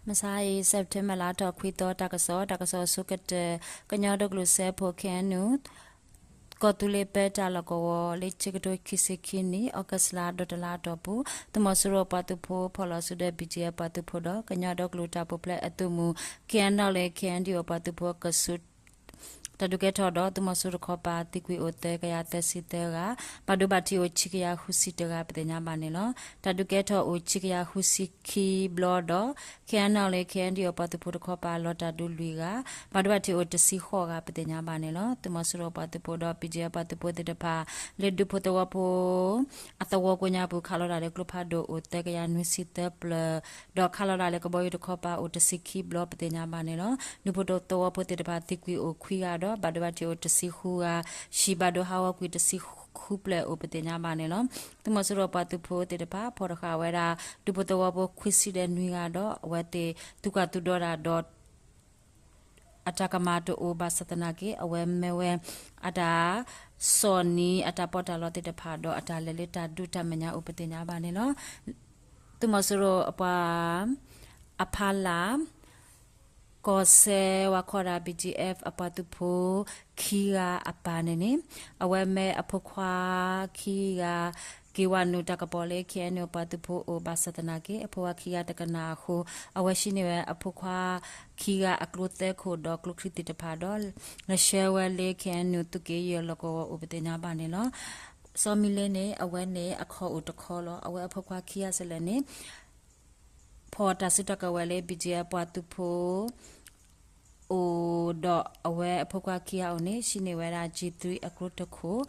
မုၢ်ဆါအံၤ September လါထီၣ်ခွံသီ တၢ်ကစီၣ်, တၢ်ကစီၣ်အဆိကတၢၢ်, ကညီဒီကလုာ်စၢဖှိၣ် K N U ကီၢ်သူလ့ၤပၢတၢ်လီၢ်ကဝီၤ လၢဆံကထိခံဆံခံနံၣ် August လါဒီးတလါအတီၢ်ပူၤ သုးမီၤစိရိၤပှၤသုးဖိဖီၣ်လီၤစုဒီး B G F ပှၤသုးဖိဒီး ကညီဒီကလုာ်တၢ်ပူၤဖျဲးအသုးမုၢ် K N L A K N D O ပှၤသုးဖိအကဆူး တၢ်ဒုးကဲထီၣ်ဒီး သုးမီၤစိရိၤတခီပၤ သံကွံာ်အိၣ်သၢကယၤသၢဆံသၢဂၤ, ဘၣ်ဒိဘၣ်ထံးအိၣ်ဆံကယၤဃုဆံတဂၤ ပသ့ၣ်ညါဘၣ်န့ၣ်လီၤ. တၢ်ဒုးကဲထီၣ်အိၣ်ဆံကယၤဃုဆံခံဘျီဒီး K N L A K N D O ပှၤသုးဖိတခီပၤ လီၤတၢ်ဒုးလွံၢ်ဂၤ, ဘၣ်ဒိဘၣ်ထံးအိၣ်တဆံဃိးဂၤ ပသ့ၣ်ညါဘၣ်န့ၣ်လီၤ. သုးမီၤစိရိၤပှၤသုးဖိဒီး B G F ပှၤသုးဖိသ့ၣ်တဖၣ် လၢဒူဖိသဝီဖိ အသဝီကိးညါပူၤ ခးလီၤဒၣ်လၢကျိဖးဒိၣ်အိၣ်သၢကယၤနွံဆံသၢပျၢၤ, ဒီးခးလီၤဒၣ်လၢကဘီယူၤတခီပၤအိၣ်တဆံခံဘျီ ပသ့ၣ်ညါဘၣ်န့ၣ်လီၤ. ဒူဖိသဝီဖိသ့ၣ်တဖၣ်သံကွံာ်အိၣ်ခွံဂၤဒီး ဘၣ်ဒိဘၣ်ထံးအိၣ်တဆံဃုဂၤ, ဟံၣ်ဘၣ်ဒိဟးဂီၤကွံာ်တဆံဃုပျဲၢ်အိၣ် ပသ့ၣ်ညါဘၣ်န့ၣ်လီၤ. သုးမီၤစိရိၤပှၤသုးဖိသ့ၣ်တဖၣ် ဖီၣ်တဃာ်ဝဲဒၣ် ဒူဖိသဝီဖိခွံဆံဒီးနွံဂၤဒီး အဝဲသ့ၣ်သုးကွၢ်သုးဒီတၢ်ဒီး အတၢ်ကမၣ်တအိၣ်ဘၣ်ဆၣ်သနာ်က့ အဝဲမၢဝဲ အတၢ်စိာ်နံၤ အတၢ်ပီးတၢ်လီသ့ၣ်တဖၣ်ဒီး အတၢ်လဲၤလၢတၢ်ဒုးတၢ်မဲာ်ညါအိၣ် ပသ့ၣ်ညါဘၣ်န့ၣ်လီၤ. သုးမီၤစိရိၤအပှၤ အဖီလာ် ကီၢ်စဲၣ်ဝဲခီဒၣ် B G F အပှၤသုးဖိ ခံဂၤအပၢ်န့ၣ်န့ၣ် အဝဲမၢအဖိခွါခံဂၤ က့ၤဝဲနုာ်တၢ်ကပီၤလၢ K N U ပှၤသုးဖိအိၣ်ဘၣ်ဆၣ်သနာ်က့ အဖိခွါခံဂၤတကနၣ်အဃိ အဝဲဟံးန့ၢ်ဝဲအဖိခွါခံဂၤအကျိသၢခိၣ်ဒီးကျိချံသ့ၣ်တဖၣ်ဒီး လဲၤဆှၢဝဲလၢ K N U သုးက့ယဲၢ်လီၢ်ကဝီၤအိၣ် ပသ့ၣ်ညါဘၣ်န့ၣ်လီၤ. စီၤမံလ့န့ၣ် အဝဲန့ၣ်အခီၣ်အိၣ်တခီလီၤ. အဝဲအဖိခွါခံဂၤစ့ၢ်လဲၣ်န့ၣ် ဖီၣ်တၢ်စုတၢ်ကဝဲၤလၢ B G F ပှၤသုးဖိ အိၣ်ဒီးအဝဲအဖိခွါခံဂၤအိၣ်န့ၣ် ဟံးန့ၢ်ဝဲဒၣ် G three အကျိတခိၣ်,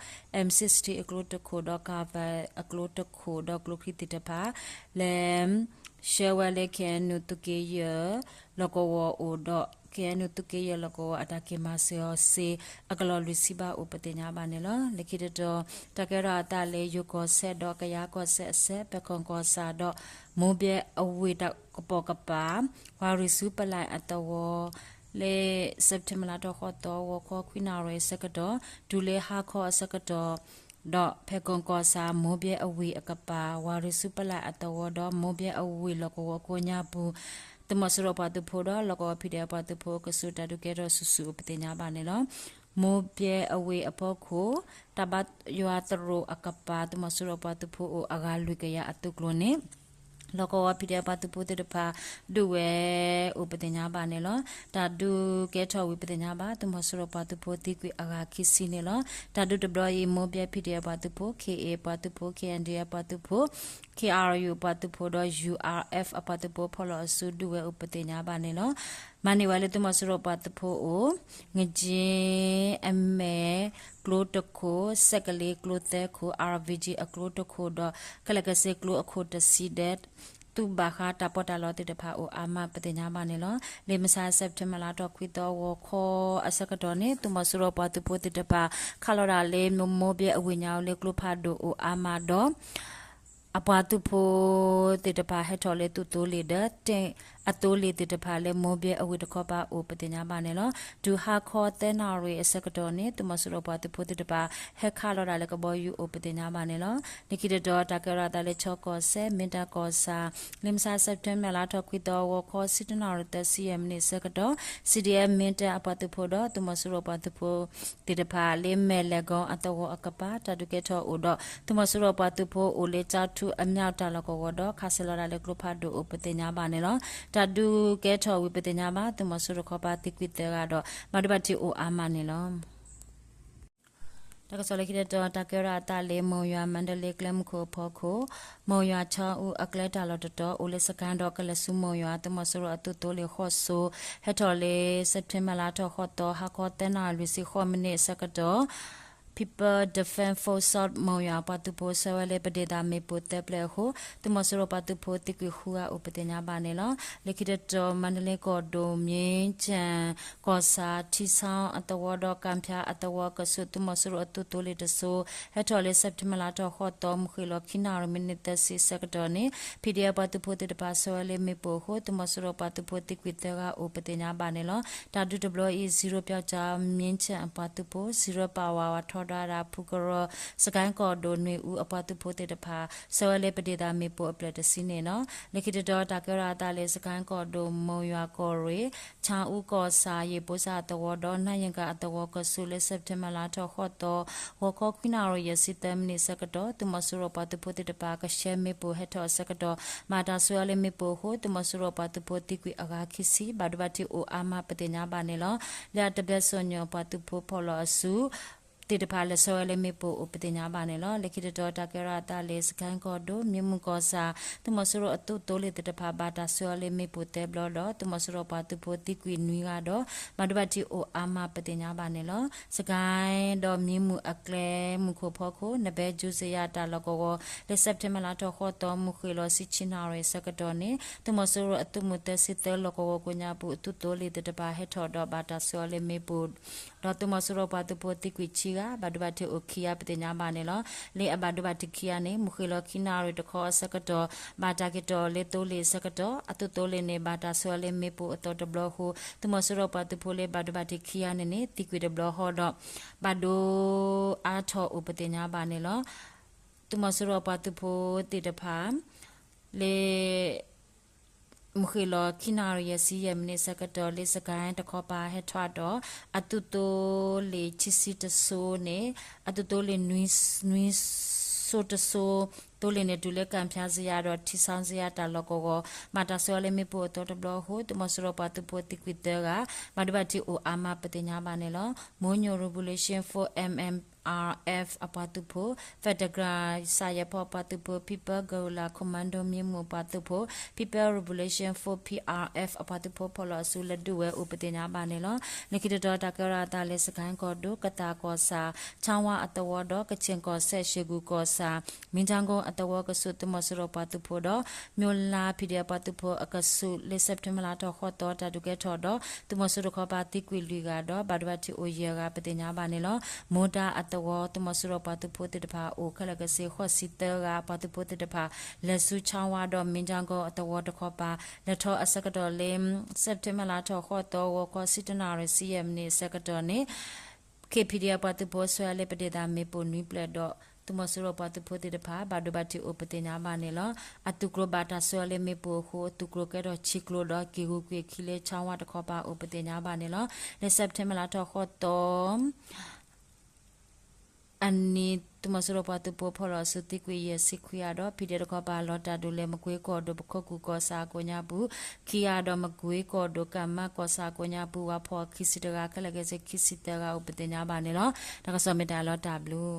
M sixteen အကျိတခိၣ်ဒီး Caliber အကျိတခိၣ်ဒီးကျိချံသ့ၣ်တဖၣ် လဲၤဆှၢဝဲလၢ K N U သုးက့ယဲၢ်လီၢ်ကဝီၤအိၣ်ဒီး K N U သုးက့ယဲၢ်လီၢ်ကဝီၤအတၢ်က့ၤမၤစၢၤအီၤစ့ အကလီၢ်လွံၢ်ဆံဘးအိၣ် ပသ့ၣ်ညါဘၣ်န့ၣ်လီၤ. လၢခံတတီၤ တၢ်ကဲထီၣ်အသးလၢယိၤကီၢ်စဲၣ်ဒီးကယၤကီၢ်စဲၣ်အဆၢ ဖဲကီၢ်ကီၢ်ဆၣ်ဒီး မိၢ်ဘဲအဝ့ၢ်တၢ်ကပိာ်ကပၤ ဝၤရံၣ်ဆူပလၣ်အသဝီ လၢ September လါထီၣ်ဃိးသီ ဂီၤခီခွံနၣ်ရံၣ်အဆၢကတီၢ် တုၤလၢဟါခီအဆၢကတီၢ် ဒီးဖဲကီၢ်ကီၢ်ဆၣ် မိၢ်ဘဲအဝ့ၢ်အကပၤ ဝၤရံၣ်ဆူပလၣ်အသဝီဒီး မိၢ်ဘဲအဝ့ၢ်လီၢ်ကဝီၤကိးညါပူၤ သုးမီၤစိရိၤပှၤသုးဖိဒီး လီၢ်ကဝီၤ P D F ပှၤသုးဖိအကဆူး တၢ်ဒုးကဲထီၣ်ဆူၣ်ဆူၣ်အိၣ် ပသ့ၣ်ညါဘၣ်န့ၣ်လီၤ. မိၢ်ဘဲအဝ့ၢ်အဖီခိၣ် တၢ်ဘါယွၤသရိာ်အကပၤ သုးမီၤစိရိၤပှၤသုးဖိအိၣ်အဂၤလွံၢ်ကယၤအသုးကျိၤန့ၣ် လီၢ်ကဝီၤ P D F ပှၤသုးဖိသ့ၣ်တဖၣ် ဒုးဝဲအိၣ် ပသ့ၣ်ညါဘၣ်န့ၣ်လီၤ. တၢ်ဒုးကဲထီၣ်ဝံၤ ပသ့ၣ်ညါဘၣ် သုးမီၤစိရိၤပှၤသုးဖိသံကွံာ်အဂၤခံဆံန့ၣ်လီၤ. တၢ်ဒုးတဘျီအံၤ မိၢ်ဘဲ P D F ပှၤသုးဖိ, K A ပှၤသုးဖိ, K N D F ပှၤသုးဖိ, K R U ပှၤသုးဖိဒီး U R F အပှၤသုးဖိ ဖီၣ်လီၤအစုဒုးဝဲအိၣ် ပသ့ၣ်ညါဘၣ်န့ၣ်လီၤ. မၤန့ၢ်ဝဲလၢသုးမီၤစိရိၤပှၤသုးဖိအိၣ် ငက့အမဲာ်ကျိတခိၣ်, စဲးကလ့ကျိသၢခိၣ်, R V G အကျိတခိၣ်ဒီး ခဲလၢာ်ခဲဆ့ကျိအခိၣ်တဆံဒီး သုးဘၣ်ဃးတၢ်ပီးတၢ်လီသ့ၣ်တဖၣ်အိၣ်အါမး ပသ့ၣ်ညါဘၣ်န့ၣ်လီၤ. လၢမုၢ်ဆါ September လါထီၣ်ခွံသီ ဂီၤခီအဆၢကတီၢ်န့ၣ် သုးမီၤစိရိၤပှၤသုးဖိသ့ၣ်တဖၣ် ခးလီၤဒၣ်လၢမိၢ်ဘဲအဝ့ၢ်ညါအူလၢကျိဖးဒိၣ်အိၣ်အါမးဒီး အပှၤသုးဖိသ့ၣ်တဖၣ်ဟဲထီၣ်လၢသုးသိလ့ၣ်ဒီး တ့ၢ်အသိလ့ၣ်သ့ၣ်တဖၣ်လၢမိၢ်ဘဲအဝ့ၢ်တခီပၤအိၣ် ပသ့ၣ်ညါဘၣ်န့ၣ်လီၤ. တုၤဟါခီသၢနၣ်ရံၣ်အဆၢကတီၢ်န့ၣ် သုးမီၤစိရိၤပှၤသုးဖိသ့ၣ်တဖၣ် ဟဲခးလီၤဒၣ်လၢကဘီယူၤအိၣ် ပသ့ၣ်ညါဘၣ်န့ၣ်လီၤ. လၢခံတတီၤ တၢ်ကဲထီၣ်အသးလၢ ချီကီၢ်စဲၣ် မ့ၢ်တၢ်ကီၢ်ဆၣ် လၢမုၢ်ဆါ September လါထီၣ်ခွံသီ ဂီၤခီဆံတၢနၣ်ရံၣ်သၢဆံယဲၢ်မံးနံးအဆၢကတီၢ် C D F မ့ၢ်တၢ်အပှၤသုးဖိဒီး သုးမီၤစိရိၤပှၤသုးဖိသ့ၣ်တဖၣ် လၢမဲၢ်လဲၣ်ကီအသဝီအကပၤ တၢ်ဒုးကဲထီၣ်အိၣ်ဒီး သုးမီၤစိရိၤပှၤသုးဖိအိၣ်လၢ ကၠီထူအမြောက် တၢ်လီၢ်ကဝီၤဒီး ခးစဲၤလီၤဒၣ်လၢကျိဖးဒိၣ်အိၣ် ပသ့ၣ်ညါဘၣ်န့ၣ်လီၤ. တၢ်ဒုးကဲထီၣ်ဝံၤ ပသ့ၣ်ညါဘၣ် သုးမီၤစိရိၤတခီပၤသံကွံာ်သၢဂၤဒီး ဘၣ်ဒိဘၣ်ထံးအိၣ်အါမးန့ၣ်လီၤ. တၢ်ကစီၣ်လၢခံတတီၤ တၢ်ကဲထီၣ်အသးလၢ မိၢ်ယွၤ မါဒလ့ ကျဲမုၢ်ခိၣ်အဖီခိၣ် မိၢ်ယွၤဆီအူအကျဲတၢ်လီၢ်တတီၤ အိၣ်လၢစကဲၣ်ဒီးကလဲၤဆူမိၢ်ယွၤ သုးမီၤစိရိၤအသုးသိလ့ၣ်ဃီၣ်စိ ဟဲထီၣ်လၢ September လါထီၣ်ဃိးသီ ဟါခီသၢနၣ်ရံၣ်လွံၢ်ဆံဃိးမံးနံးအဆၢကတီၢ် People Defense Force South မိၢ်ယွၤပှၤသုးဖိဆှၢဝဲလၢပဒ့ၣ်သးမ့ၣ်ပိၢ်သၢပျဲၢ်အဃိ သုးမီၤစိရိၤပှၤသုးဖိသံကွံာ်ဃုဂၤအိၣ် ပသ့ၣ်ညါဘၣ်န့ၣ်လီၤ. လၢခံတတီၤ မါဒလ့ကီၢ်ဒိၣ် မ့ၢ်ကၠၣ် ကီၢ်ဆၣ် ထံဆီအသဝီဒီး ကၣ်ဖၠါအသဝီအကဆူး သုးမီၤစိရိၤအသုးသိလ့ၣ်တစိၤ ဟဲထီၣ်လၢ September လါထီၣ်ဃိးသီ မုၢ်ဃ့ၢ်လီၤခံနၣ်ရံၣ်မံးနံးသၢဆံအဆၢကတီၢ်န့ၣ် P D F ပှၤသုးဖိသ့ၣ်တဖၣ်ဆှၢဝဲလၢမ့ၣ်ပိၢ်အဃိ သုးမီၤစိရိၤပှၤသုးဖိသံကွံာ်သၢဂၤအိၣ် ပသ့ၣ်ညါဘၣ်န့ၣ်လီၤ. တၢ်ဒုးတဘျီအံၤ ဇံရိပျီကၠၣ် မ့ၢ်ကၠၣ် ပှၤသုးဖိ ဇံရၢပာ်ဝး ဝးထီၣ် ဟဲထီၣ်ဒွးဒၣ်ဖုကရၢ စကဲၣ်ကီၢ်ဒိၣ်နွံအူအပှၤသုးဖိသ့ၣ်တဖၣ် ဆှၢဝဲလၢပဒ့ၣ်သးမ့ၣ်ပိၢ်အဖျၢၣ်တဆံန့ၣ်လီၤ. လၢခံတတီၤတၢ်ကဲထီၣ်အသးလၢ စကဲၣ်ကီၢ်ဒိၣ် မိၢ်ယွၤကီၢ်ရ့ၣ် ဆၣ်အူကီၢ်ဆၣ် ယ့ၣ်ပိစၣ်အသဝီဒီး နၢ်ယကၤအသဝီကဆူး လၢစဲးပထ့ဘၢၣ်လါထီၣ်ဃိးသီ ဂီၤခီခွံနၣ်ရံၣ်ယဲၢ်ဆံသၢမံးနံးဆၢကတီၢ် သုးမီၤစိရိၤပှၤသုးဖိသ့ၣ်တဖၣ် ကဆှၢမ့ၣ်ပိၢ်ဟဲထီၣ်အဆၢကတီၢ် ဘၣ်တၢ်ဆှၢအီၤလၢမ့ၣ်ပိၢ်အဃိ သုးမီၤစိရိၤပှၤသုးဖိသံကွံာ်အဂၤခံဆံ ဘၣ်ဒိဘၣ်ထံးအိၣ်အါမးပသ့ၣ်ညါဘၣ်န့ၣ်လီၤ. လၢအတဘျဲၣ်စိၤညိၣ်ပှၤသုးဖိဖီၣ်လီၤအစု သ့ၣ်တဖၣ်လဲၤဆှၢဝဲလၢမ့ၣ်ပိၢ်အိၣ်ပသ့ၣ်ညါဘၣ်န့ၣ်လီၤ. လၢခံတတီၤတၢ်ကဲထီၣ်အသးလၢ စကဲၣ်ကီၢ်ဒိၣ် မံမုၢ်ကီၢ်ဆၣ် သုးမီၤစိရိၤအသုးသိလ့ၣ်သ့ၣ်တဖၣ် ဘၣ်တၢ်ဆှၢအီၤလၢမ့ၣ်ပိၢ်သၢဘျီဒီး သုးမီၤစိရိၤပှၤသုးဖိသံကွံာ်နွံဂၤဒီး ဘၣ်ဒိဘၣ်ထံးအိၣ်အါမးပသ့ၣ်ညါဘၣ်န့ၣ်လီၤ. စကဲၣ်ဒီးမံမုၢ်အကျဲမုၢ်ခိၣ်ဖီခိၣ် နဘဲကၠူစယါတၢ်လီၢ်ကဝီၤ လၢစဲးပထ့ဘၢၣ်လါထီၣ်ဃိးသီ မုၢ်ဃ့ၢ်လီၤဆံဆံနၣ်ရံၣ်အဆၢကတီၢ်န့ၣ် သုးမီၤစိရိၤအသုးမုၢ်သၢဆံသၢလီၢ်ကဝီၤကိးညါပူၤ အသုးသိလ့ၣ်သ့ၣ်တဖၣ်ဟဲထီၣ်ဒီးဘၣ်တၢ်ဆှၢအီၤလၢမ့ၣ်ပိၢ် ဒီးသုးမီၤစိရိၤပှၤသုးဖိသံကွံာ်ခံဂၤ ဘၣ်ဒိဘၣ်ထံးအိၣ်ခံဂၤပသ့ၣ်ညါဘၣ်န့ၣ်လီၤ. လၢအဘၣ်ဒိဘၣ်ထံးခံဂၤန့ၣ် မုၢ်ဃ့ၢ်လီၤခံနၣ်ရံၣ်တခီအဆၢကတီၢ် ဘၣ်တၢ်က့ၤတီၢ်လၢသိလ့ၣ်အဆၢကတီၢ် အသုးသိလ့ၣ်န့ၣ်ဘၣ်တၢ်ဆှၢအီၤလၢမ့ၣ်ပိၢ်အသီတဘျီအဃိ သုးမီၤစိရိၤပှၤသုးဖိလၢဘၣ်ဒိဘၣ်ထံးခံဂၤန့ၣ်န့ၣ် သံကွံာ်တဘျီဃီဒီး ဘၣ်ဒိအါထီၣ်အိၣ်ပသ့ၣ်ညါဘၣ်န့ၣ်လီၤ. သုးမီၤစိရိၤပှၤသုးဖိသ့ၣ်တဖၣ် လၢ မုၢ်ဃ့ၢ်လီၤခံနၣ်ရံၣ်ယဲၢ်ဆံယဲၢ်မံးနံးအဆၢကတီၢ် လၢစကဲၣ်တခီပၤဟဲထီၣ်ဒီး အသုးသိလ့ၣ်ခံဆံတစိၤန့ၣ် အသုးသိလ့ၣ်နွံစိၤတစိၤ သိလ့ၣ်န့ၣ်တုၤလၢကၣ်ဖၠါစယါဒီးထံဆါစယါတၢ်လီၢ်ကဝီၤ ဘၣ်တၢ်ဆှၢအီၤလၢမ့ၣ်ပိၢ်အသီတဘျီအဃိ သုးမီၤစိရိၤပှၤသုးဖိသံကွံာ်သၢဂၤ ဘၣ်ဒိဘၣ်ထံးအိၣ်အါမးပသ့ၣ်ညါဘၣ်န့ၣ်လီၤ. မိၢ်ညိၣ် Revolution Force M M R F အပှၤသုးဖိ Federal စၢ်ယဲၢ်ဖီအပှၤသုးဖိ People Guerrilla Commando မံမုၢ်အပှၤသုးဖိ People Revolution Force P R F အပှၤသုးဖိဖီၣ်လီၤအစုလၢဒုးဝဲအိၣ်ပသ့ၣ်ညါဘၣ်န့ၣ်လီၤ. လၢခံတတီၤတၢ်ကဲထီၣ်အသးလၢ စကဲၣ်ကီၢ်ဒိၣ် ကသၣ်ကီၢ်ဆၣ် ဆၣ်ဝါအသဝီဒီး ကခ့ၣ်ကီၢ်စဲၣ် ရှ့ၣ်ကူၣ်ကီၢ်ဆၣ် မ့ၢ်တၢ်ကိၣ်အသဝီကဆူး သုးမီၤစိရိၤပှၤသုးဖိဒီး မိၢ်လါ P D F ပှၤသုးဖိအကဆူး လၢစဲးပထ့ဘၢၣ်လါထီၣ်ဃိးသီတၢ်ဒုးကဲထီၣ်ဒီး သုးမီၤစိရိၤတခီပၤသံကွံာ်လွံၢ်ဂၤဒီး ဘၣ်ဒိဘၣ်ထံးအိၣ်ယဲၢ်ဂၤပသ့ၣ်ညါဘၣ်န့ၣ်လီၤ. မိၢ်တၢ်အသဝီ သုးမီၤစိရိၤပှၤသုးဖိသ့ၣ်တဖၣ်အိၣ်ခဲလၢာ်ခဲဆ့ ဃိးဆံသၢဂၤ ပှၤသုးဖိသ့ၣ်တဖၣ် လဲၤဆူဆၣ်ဝါဒီး မ့ၢ်တၢ်ကိၣ်အသဝီတခီပၤ လဲၤထီၣ်အဆၢကတီၢ်လၢ စဲးပထ့ဘၢၣ်လါထီၣ်ဃိးသီ ဂီၤခီဆံတၢနၣ်ရံၣ်ဆံယဲၢ်မံးနံးအဆၢကတီၢ်န့ၣ် K P D F ပှၤသုးဖိဆှၢလၢပဒ့ၣ်သးမ့ၣ်ပိၢ်နွံဖျၢၣ်ဒီး သုးမီၤစိရိၤပှၤသုးဖိသ့ၣ်တဖၣ် ဘၣ်ဒိဘၣ်ထံးအိၣ်ပသ့ၣ်ညါဘၣ်န့ၣ်လီၤ. အသုးကျိၤဘၣ်တၢ်ဆှၢအီၤလၢမ့ၣ်ပိၢ်အဃိ အသုးကျိၤကဲထီၣ်ခံကျိၤဒီး က့ၤဂုာ်ကွံာ်အခံလၢဆၣ်ဝါတခီပၤအိၣ်ပသ့ၣ်ညါဘၣ်န့ၣ်လီၤ. လၢစဲးပထ့ဘၢၣ်လါထီၣ်ဃိးသီ အနံၤ သုးမီၤစိရိၤပှၤသုးဖိဖီၣ်လီၤအစုသံကွံာ်ယဲၢ်ဆံခွံဂၤဒီး P D F တခီပၤလီၤတၢ်ဒုးလၢမကွ့ကီၢ်ဒိၣ် ပခိၣ်ကူၣ်ကီၢ်ဆၣ်အကိးညါပူၤ ခံဂၤဒီး မကွ့ကီၢ်ဒိၣ် ကၣ်မါကီၢ်ဆၣ်အကိးညါပူၤ ဝၤဖီၣ်ခံဆံတဂၤ ခဲလၢာ်ခဲဆ့ခံဆံသၢဂၤအိၣ်ပသ့ၣ်ညါဘၣ်န့ၣ်လီၤ. တၢ်ကစီၣ်မ့ၢ်တၢ်လီၤတၢ်ဘျုး